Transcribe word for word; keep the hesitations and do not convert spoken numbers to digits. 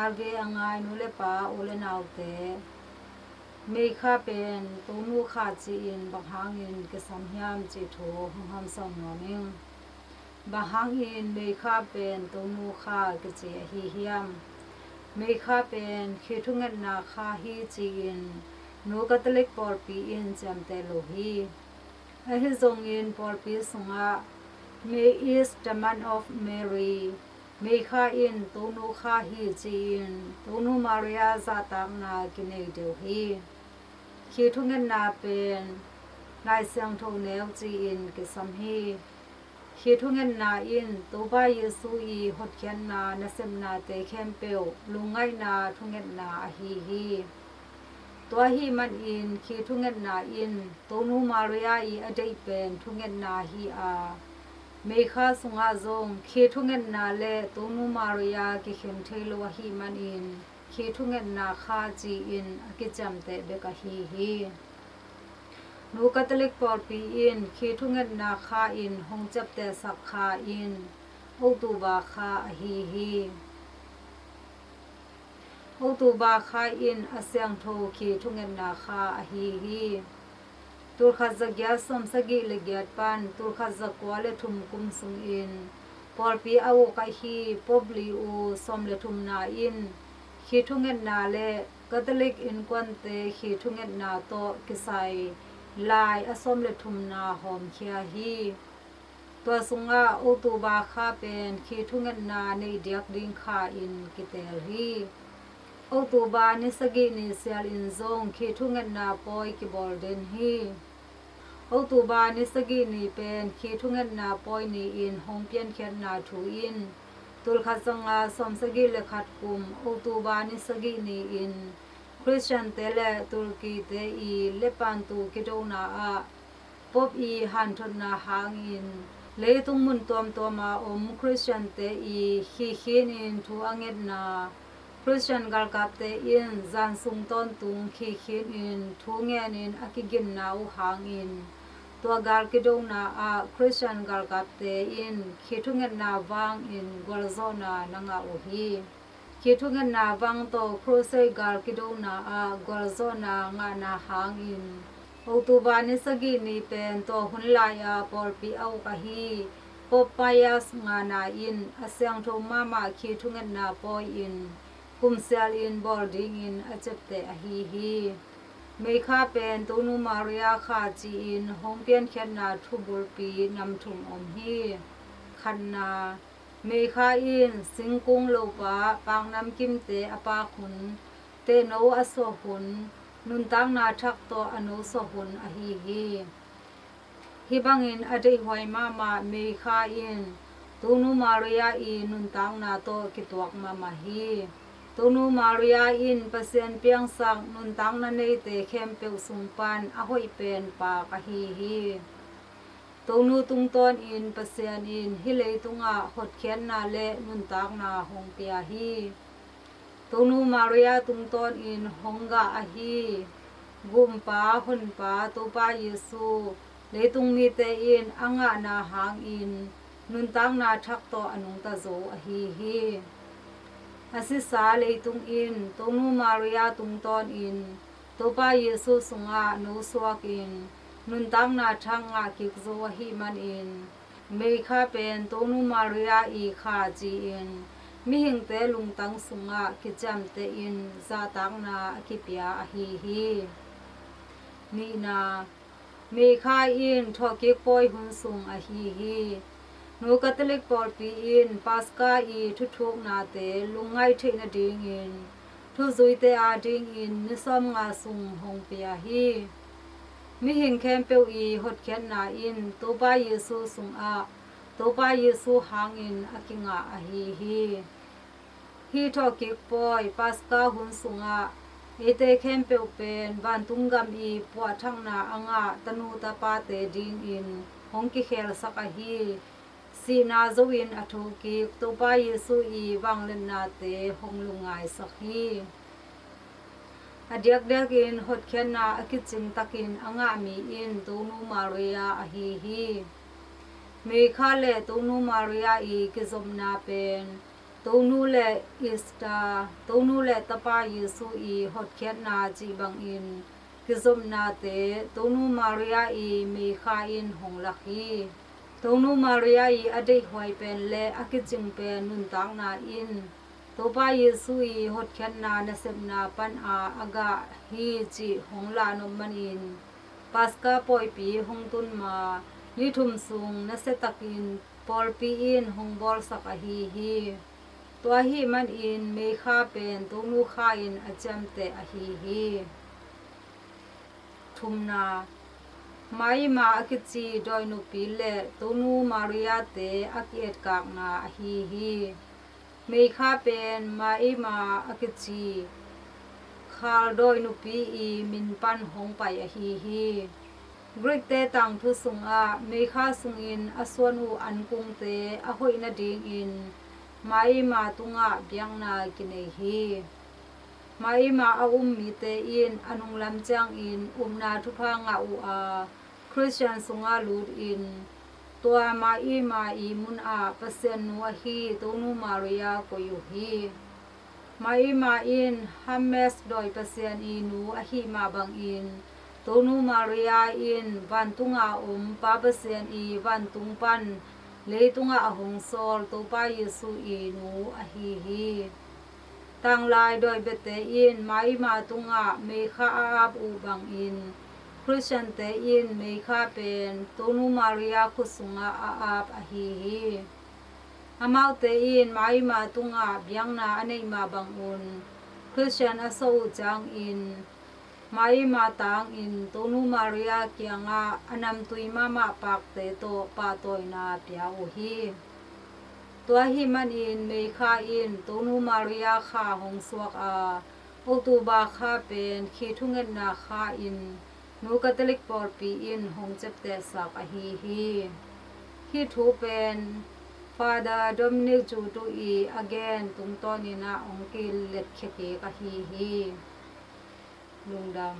Alve a ngai nu le pa, u le naute, Meikha pen Tonu kha ci-in bang hangin kisam hiam cih thu hong hamsau nuam ing. Bang hangin Meikha pen Tonu kha kici ahi hiam? Meikha pen khi thungetna kha hi ci-in Nu Catholic pawlpi in ciamteh lo hi. Ahi zongin pawlpi sungah May is the month of Mary, Meikha in Tonu kha hi ci-in Tonu Maria zahtakna kinei deuh hi. Khi thungetna pen Lai Siangtho neu ci-in kisam hi. Khi thungetna in Topa Jesu i hotkhiatna nasepnate khempeuh lungngaihna thungetna ahi hi. Tua ahih manin khi thungetna in Tonu Maria i a deih pen thungetna hi a, Meikha sungah zong khi thungetna le Tonu Maria kikhen thei lo ahih manin khi thungetna kha ci-in a kiciamteh bek ahi hi. Nu Catholic pawlpi in khi thungetna kha in hong ciaptehsak kha in October kha ahi hi. October kha in a siangtho khi thungetna kha ahi hi. Tulkhat zagiat sawmsagih le giat pan tulkhat zakua le thum kum sungin pawlpi a uk ahi Pope Leo sawm le thumna in khi thungetna le Catholic innkuante khi thungetna tawh kisai lai a sawm le thumna hawmkhia hi. Tua sungah October kha pen khi thungetna neih diak ding kha in kiteel hi. October ni sagih ni sial in zong khi thungetna pawi kibawl den hi. October ni sagih ni pen khi thungetna pawi ni-in hong piankhiatna thu in tulkhat zanga sawmsagih le khat kum October ni sagih ni-in Khristiante le Turkey-te i lepantu kidona ah Pope i hanthotna hangin leitung mun tuamtuama om Khristiante i khi khinin thu a ngetna, Khristian galkapte in zan sung tawntung khi khinin thu ngenin a kiginna uh hangin tua gal kidona ah Khristian galkapte in khi thungetna vangin gualzawhna na ngah uh hi. Khi thungetna vang tawh Crusade gal kidona ah gualzawhna ngahna hangin October ni sagih ni pen tua hun lai-a pawlpi a uk ahi Pope Pius ngana in a siangtho mahmah khi thungetna pawi in kumsial in bawl dingin a ciapteh ahi hi. Meikha pen Tonu Maria kha ci-in hong piankhiatna thubulpi nam thum om hi. Khatna, Meikha in singkung lopa paknam kimte a pak hun, tehno a suah hun, nuntakna thak tawh a nosuah hun ahi hi. Hih bangin a deihhuai mahmah Meikha in Tonu Maria i nuntakna tawh kituak mahmah hi. Tonu Maria in Pasian piangsak nuntakna neite khempeuh sung pan a hoih pen pak ahi hi. Tonu tungtawnin Pasian in hih leitungah hotkhiatna le nuntakna hong pia hi. Tonu Maria tungtawnin hong gah ahi Gumpa Honpa Topa Jesu leitung mite in a ngahna hangin nuntakna thak tawh a nungta zo ahi hi. A sisa leitung in Tonu Maria tungtawnin Topa Jesu sungah nosuakin nuntakna thak ngah kik zo ahih manin Meikha pen Tonu Maria i kha ci-in mihingte lungtang sungah kiciamtehin zahtakna a kipia ahi hi. Nihna, Meikha in thawhkik pawi hun sung ahi hi. Nu Catholic pawlpi in Paska i thuthuknate lungngaih theih nadingin thuzuite adingin ni sawmnga sung hong pia hi. Mihing khempeuh i hotkhiatna in Topa Jesu sungah Topa Jesu hangin a kingah ahi hi. Hih thawhkik pawi Paska hun sungah eite khempeuh pen vantung gam i puahthakna a ngah tanu tapate dingin hong kikhelsak ahi sihna zo-in a thokik Topa Jesu i vangliatnate hong lungngaihsak hi. A diakdiakin hotkhiatna a kicing takin a ngah mi in Tonu Maria ahi hi. Meikha le Tonu Maria i kizopna pen Tonu le Easter, Tonu le Tapa Jesu i hotkhiatna cih bangin kizopnate Tonu Maria i meikha in hong lak hi. Tonu Maria i a deihhuai pen le a kicing pen nuntakna in Topa Jesu i hotkhiatna nasepna pana a gah hi cih hong lahnop manin Paska pawipi hong tun ma ni thum sung nasiatakin pawlpi in hong bawlsak ahi hi. Tua ahih manin meikha pen Tonu kha in a ciamteh ahi hi. Thumna, Maima a kici dawinupi le Tonu Maria te a ki-etkakna ahi hi. Meikha pen Maima a kici khal dawinupi i min pan hong pai ahi hi. Greek te tangthu sungah meikha sungin a suan uh ankungte a hoih nadingin Maima tungah biakna kinei hi. Maima a um mite in a nunglam ciangin upna thupha ngah uh a, Khristian sungah lutin tua Maima i munah Pasian nu ahi Tonu Maria koih uh hi. Maima in Hermes dawi pasian i nu ahih mah bangin Tonu Maria in vantunga om Pa Pasian i vantung pan leitungah a hong sawl Topa Jesu i nu ahi hi. Tanglai dawi biate in Maima tungah meikha a ap uh bangin Khristiante in meikha pen Tonu Maria khut sungah a ap ahi hi. Amaute in Maima tungah biakna a neih mah bangun Khristian a suah uh ciangin Maima tangin Tonu Maria kiangah a namtui mahmah pakte tawh pahtawina pia uh hi. Tua ahih manin meikha in Tonu Maria kha hong suak a, October kha pen khi thungetna kha in Nu Catholic pawlpi in hong ciaptehsak ahi hi. Hih thu pen Father Dominic Jutu i a gen tungtawnin ah hong kiletkhia kik ahi hi. Lungdam.